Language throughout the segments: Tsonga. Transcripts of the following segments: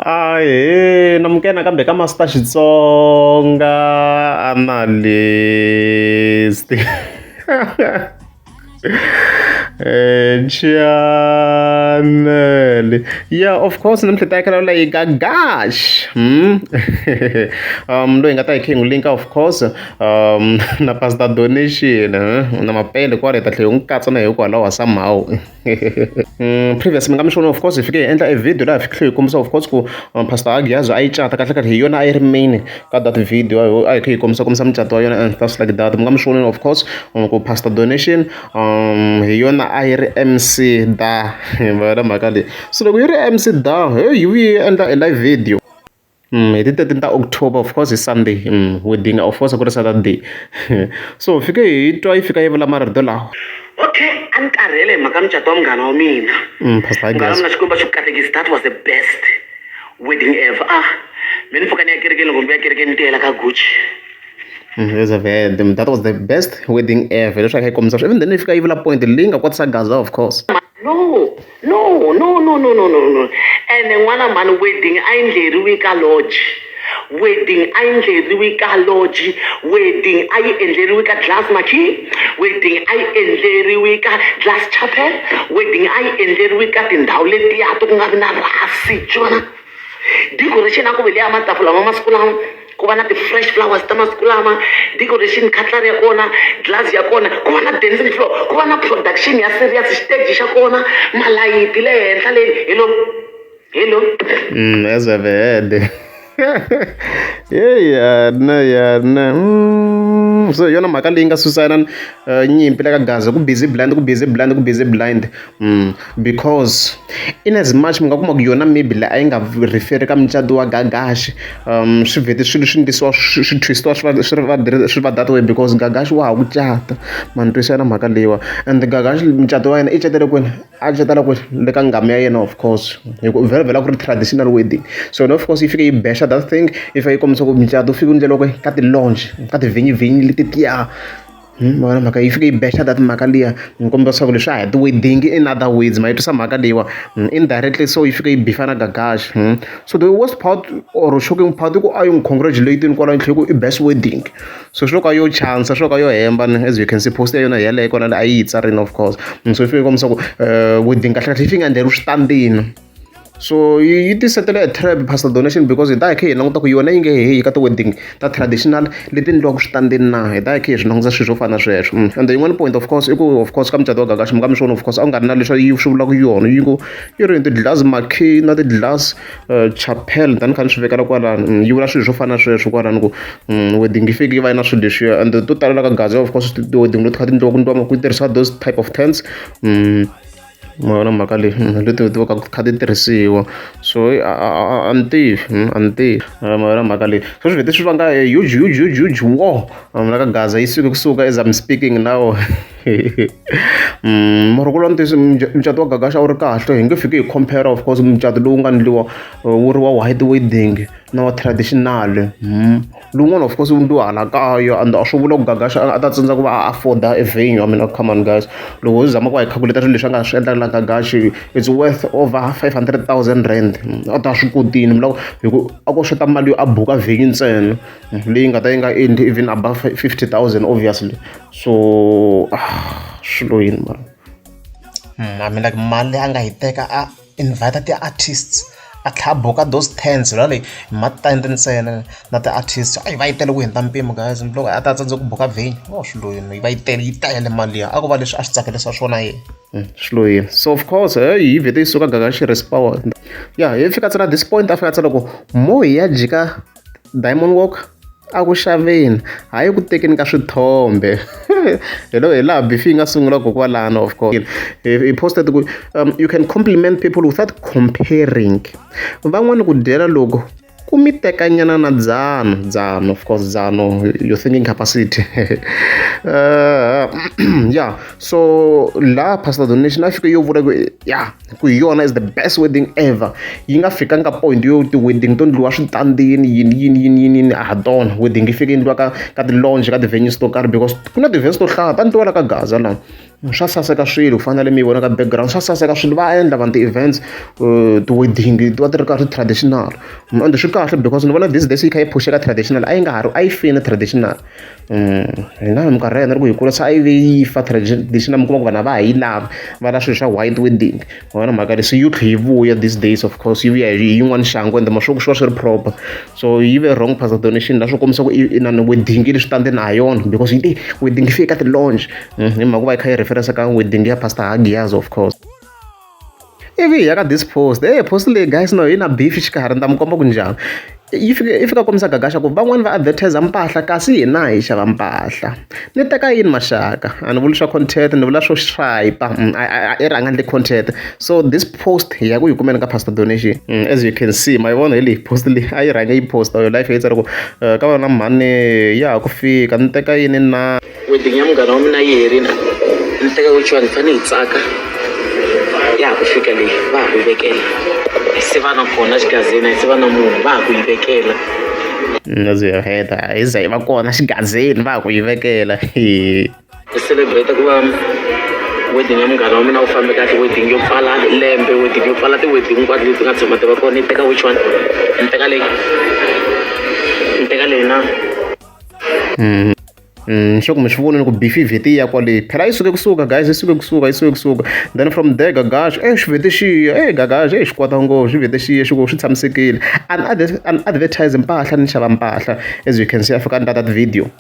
Ahee namukela nakambe ka Master Xitsonga analyst channel ya of course namuntlha hi ta yi la yi Gagash loyi hi nga ta hi kha hi n'wi link-a of course na Pastor Donation na Mapele kwala hi ta tlhela hi n'wi katsa na hikwalaho somehow. Previous mi nga mi swona of course hi fike hi endla e video laha hi fike hi kombisa of course ku Pastor Agiyazo a yi cata kahle kahle hi yona a yi ri main ka that video a hi kha hi kombisa kombisa mucato wa yona and stuff like that mi nga mi swonini of course ku Pastor Donation hi yona a yi ri M_C da va na mhaka leyi so loko yi ri M_C da heyi yi vuye yi endla e live video. Hi ti 13 ta October of course hi Sunday wedding of course a ku ri Saturday so hi fike hi twa yi fika yi vula marito lawa. Okay a ni karhele hi mhaka mucato wa munghana wa mina. Pastor Munghana wa Agias. mina Xikwembu a xi ku katekisi that was the best wedding ever. Ah me ni pfuka ni ya kerekeni loko ni vuya kerekeni ni tiyela ka Gucci. That was the best wedding ever leswi a kha yi kombisa even then yi fika yi vula point leyi nga kwatisa Gaza of course. No no no no no no no no ene n'wana mhani wedding a yi ndleriwi ka lodge wedding a yi ndleriwi ka lodge wedding a yi endleriwi ka glass marquee wedding a yi endleriwi ka glass chapel wedding a yi endleriwi ka tindhawu letiya to ku nga vi na rhasi xona decoration a ku ve leya matafula ma masiku lama ku va na ti-fresh flowers ta masiku lama decoration cutlery ya kona glass ya kona ku va na dancing floor ku va na production ya serious xiteji xa kona malayiti le henhla le hello hello. As I've heard. Hey, yana yana. So hi yona mhaka leyi nga susa na nyimpi la ka Gaza ku busy blind ku busy blind ku busy blind because in as much mi nga kuma ku yona maybe la a yi nga refer ka mucato wa Gagash swi vhete swilo swi ndlisiwa swi twist-iwa swi va swi va swi va that way because Gagash wa ha ku cata ma ni twisisa na mhaka leyiwa and Gagash mucato wa yena i catele kwini a catela kwini le ka nghamu ya yena of course hi ku vhela vhela ku ri traditional wedding so of course yi fike yi bexa that thing yi fike yi kombisa ku mucato wu fike wu ndleriwa kwihi ka ti-lounge ka tivhenyu-vhenyu leti tiya ma vona mhaka yi fike yi bexa that mhaka liya ni kombisa leswaku leswi a hi ti-wedding in other words ma yi twisa mhaka leyiwa indirectly so yi fike yi bifa na Gagash so the worst part or shocking part i ku a yi n'wi congratulate-ini kwalaho yi tlhela yi ku i best wedding so swi loko a yo chansa swi loko a yo hemba as you can see post ya yona hi yaleyo kwalano a yi yi tsarini of course so yi fike yi kombisa ku wedding kahle kahle yi fike yi nga endleriwi switandini so yi ti setele a trap Pastor Donation because hi ta hi kha hi languta ku yona yi nge heyi ka ti-wedding ta traditional leti endliwaka switandini na hi ta hi kha hi swi languta swilo swo fana na sweswo and yin'wana point of course i ku of course ka mucato wa Gagash mi nga mi swona of course a ku nga ri na leswi yi swi vulaka yona yi ngo yi ri ti-glass marquee na ti-glass chapel tani kha ni swi vekela kwalano yi vula swilo swo fana na sweswo kwalano ku wedding yi fike yi va yi na swilo leswiya and to tala la ka Gaza of course ti-wedding leti kha ti endliwa ku endliwa ku tirhisiwa those type of tents. Ma vona mhaka leyi leti ti va ka kha ti tirhisiwa so a ni tivi a ni tivi ma vona mhaka leyi so swi vhete swi vanga huge huge huge huge war la ka Gaza yi suke kusuka as I'm speaking now. Mara ku vula ntiyiso mucato wa Gagash a wu ri kahle hi nge fiki hi compare of course mucato lowu nga endliwa wu ri wa white wedding na wa traditional lowun'wana of course wu endliwa hala kaya and a swi vula ku Gagash a ta tsandza ku va a afford-a e venue I mean come on guys loko ho zama ku va hi calculate swilo leswi a nga swi endla la Gagash it's worth over R500,000 a ta swi kotini mi hi ku a ko xota mali yo a buka venue ntsena leyi nga ta yi nga endli even above 50,000 obviously so swilo yini mara. I mean like mali leyi a nga yi teka a invite ti-artists a tlhela a buka those tents la leyi ma-tent ntsena na ti-artists a yi va yi tele ku hundza mpimo guys loko a ta tsandzeka ku buka venue oh swilo yini yi va yi tele yi tele mali liya a ko va leswi a swi tsakelisa swona yena swilo yini so of course hey yi vhete yi suka Gagash power ya hi fika ntsena this point a fika ntsena ku mo hi ya jika Diamond Walk a ku xaveni hayi ku tekeni ka swithombe hi lo hi laha beef yi nga sungula kokwalano of course he posted ku you can compliment people without comparing van'wani ku dyela loko ku mi tekanyana na dzano dzano of course dzano your thinking capacity yeah so laha Pastor Donation a fike yo vula ku ya ku hi yona is the best wedding ever yi nga fikanga point yo ti-wedding to endliwa switandini yini yini yini yini yini a ha tona wedding yi fike endliwa ka ka ti-lounge ka ti-venues to karhi because ku na ti-venues to hlaya ta endliwa la ka Gaza laha. Swa saseka swilo ku fana na le mi yi vona ka background swa saseka swilo va endla vanhu ti-events ti-wedding ti va ti ri karhi traditional ende swi kahle because ni vona these days yi kha yi phusheka traditional a yi nga ha ri a yi fini traditional hina hi minkarhi ya hina loko hi kula se a yi ve yi fa traditional mi kuma ku vanhu a va ha yi lavi va lava swilo swa white wedding ma vona mhaka leswi yi tlhe yi vuya these days of course yi vuya hi yin'wana xangu ende ma swi swi va swi ri proper so yi ve wrong pastor donation la swi kombisa ku inani wedding yi leswi tande na ha yona because yi te wedding yi fike ka ti-launch hi mhaka ku va yi kha yi referensa ka wedding ya pastor Hagias of course ivi hi ya ka this post hey post leyi guys no yi na beef xikarhi ni ta mi komba ku njhani yi fika yi fika kombisa gagasha ku van'wani va advertise mpahla kasi hina hi xava mpahla ni teka yini maxaka a ni vuli swa content ni vula swo swipe i rhanga ndle content so this post hi ya ku yi kumeni ka pastor donation as you can see ma yi vona hi leyi post leyi a yi rhange yi post yo life yi tsala ku ka vona mhani ya ha ku fika ni teka yini na wedding ya munghana wa mina yi herile ni teka ku ni fanele hi tsaka ya ha ku fika leyi va ha ku yi vekela se va na kona xigazeni se va na munhu va ha ku yi vekela ndzi heta hi ze hi va kona xigazeni va ha ku yi vekela hi celebrate ku va wedding ya munghana wa mina wu fambe kahle wedding yo pfala lembe wedding yo pfala ti-wedding hinkwato leti nga tshama ti va kona ni teka which one ni teka leyi ni teka leyi na Sure ku mi swi vonile ku beef yi vhete yi ya kwale phela yi suke kusuka guys yi suke kusuka yi suke kusuka then from there gagash e xi vhete xiya e gagash e xi kwata ngopfu xi vhete xiya xi ku swi tshamisekile an advertise mpahla ni xava mpahla as you can see a fika a endla that video.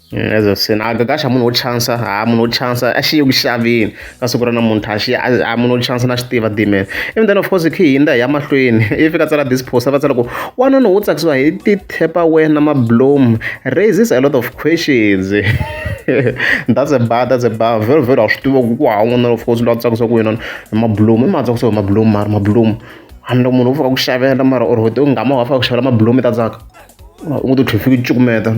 As I've seen a Gagash munhu wo chansa ha munhu wo chansa a xi yi ku xaveni ka siku ra namuntlha a xi a munhu wo chansa na xi tiva dimeni even then of course hi khe hi hundza hi ya mahlweni i fika tsala this post va tsala ku wanuna wo tsakisiwa hi ti-tupperware na mablom raises a lot of questions that's a bar that's a bar very very a swi tiva ku ku hava n'wana of course loyi a tsakisiwaka yena hi mablom i ma tsakisiwa hi mablom mara mablom hambi loko munhu wo fika ku xavela mara or u ngama wa fika ku xavela mablom i ta tsaka u ngo to tlhela fika cukumeta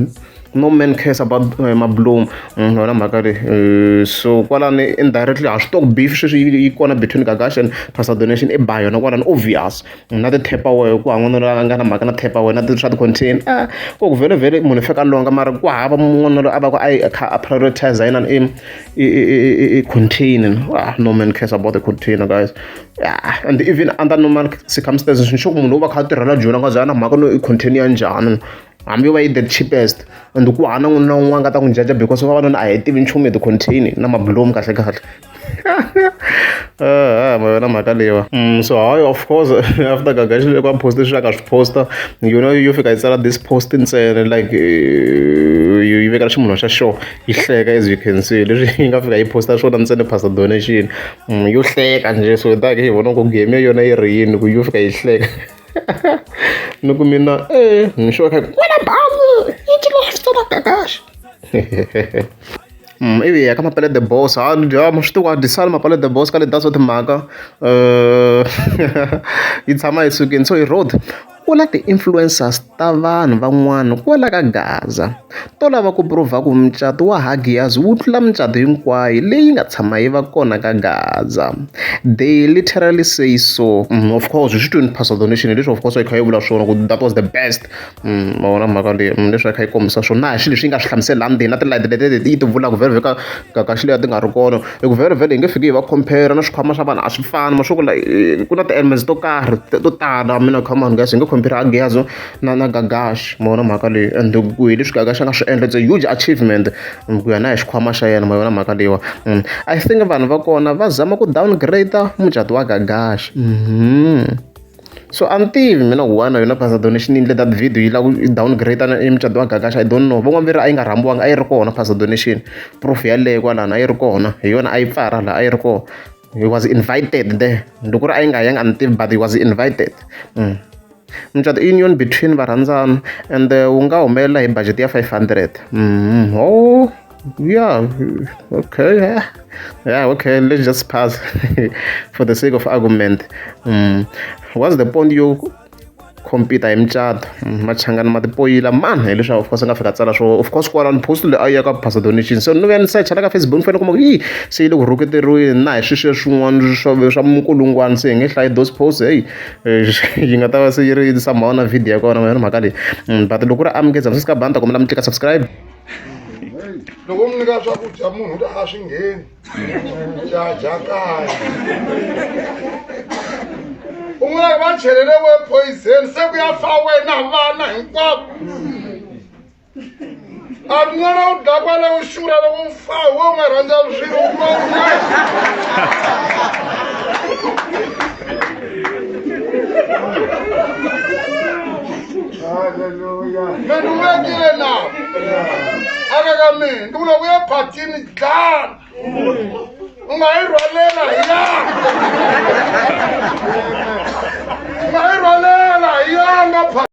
no man cares about mablom yona mhaka leyi so kwalani indirectly ha swi tiva ku beef sweswi yi kona between Gagash and Pastor Donation i ba yona kwalani obvious na ti-tupperware ku hava n'wana loyi a nga na mhaka na tupperware na swa ti-container a ku ku vhele vhele munhu i fika a longa mara ku hava mun'wana loyi a va ku a kha a prioritize yinani i container ah no man cares about the container guys yeah and even under normal circumstances ni sure ku munhu u va kha a tirhela joni a nga za na mhaka no i container ya njhani hambi yo va yi the cheapest and ku hava na n'wana na un'wana nga ta n'wi jaja because vavanuna a hi tivi nchumu hi ti-container na mabulomu kahle kahle ma yona mhaka leyiwa so hayi of course after Gagash loko a poste leswi a nga swi posta yona yo fika yi tsala this post ntsena like yi vekela ximunhu xa xona yi hleka as you can see leswi yi nga fika yi posta swona ntsena pastor donation yo hleka njhe so hi ta ke hi vona ku game ya yona yi ri yini ku yo fika yi hleka ni ku mina e ni sure kha n'wana bazi yi cina swi Gagash ivi hi ya ka Mapele the Boss ha dya ma swi tiva ku dyisana Mapele the Boss ka leti swa timhaka yi tshama yi sukile so hi road ku na ti-influencers ta vanhu van'wana kwala ka Gaza to lava ku prove ku mucato wa Hagias wu tlula micato hinkwayo leyi nga tshama yi va kona ka Gaza they literally say so of course hi swi twini pastor donation leswi of course yi kha yi vula swona ku that was the best ma vona mhaka leyi leswi a kha yi kombisa swona na hi swilo leswi yi nga swi hlamuseli laha ndzeni na tilayiti leti yi ti vulaka vhele vhele ka ka xilo ya ti nga ri kona hi ku vhele vhele hi nge fiki hi va compare na swikhwama swa vanhu a swi fani ma swa ku like ku na ti-elements to karhi to tala mina come on guys hi nge compare Hagiazo na Gagash ma vona mhaka leyi and ku hi leswi Gagash a nga swi endla it's a huge achievement ku ya na hi xikhwama xa yena ma yona mhaka leyiwa I think vanhu va kona va zama ku downgrade mucato wa Gagash so a ni tivi mina ku why na yona pastor donation yi endle that video yi lava ku downgrade na mucato wa Gagash I don't know van'wana va ri a yi nga rhambiwanga a yi ri kona pastor donation proof yaleyo kwalano a yi ri kona hi yona a yi pfara laha a yi ri kona he was invited there loko ku ri a yi nga yangi a ni tivi but he was invited mucato i union between varhandzani and wu nga humelela hi budget ya 500 oh yeah okay yeah yeah okay let's just pass for the sake of argument what's the point yo Compete hi mucato machangani ma tipoyila mani hi leswi of course a nga fika tsala swo of course kwalano post leyi a yi ya ka pastor donation so no vuya ni search la ka Facebook ni fanele kuma ku yi se yi le ku rhuketeriweni na hi sweswiya swin'wana swa minkulungwana se hi nge hlayi those posts hey yi nga ta va se yi ri somehow na video ya kona yona mhaka leyi but loko ku ri amukeza swi ka banda kombela mi tlika subscribe. Loko u n'wi nyika swakudya munhu u ta a swi ngheni dya dya kaya u n'wi va chelele we poison se ku ya fa wena vana hinkwavo a n'wana u dakwa le u xura loko u fa we u nga rhandza swilo u kuma me ni vekile nawu aka ka mina ndi ku loko u ya phatini dlana u nga yi rhwalela hi yanga u nga yi rhwalela hi yanga.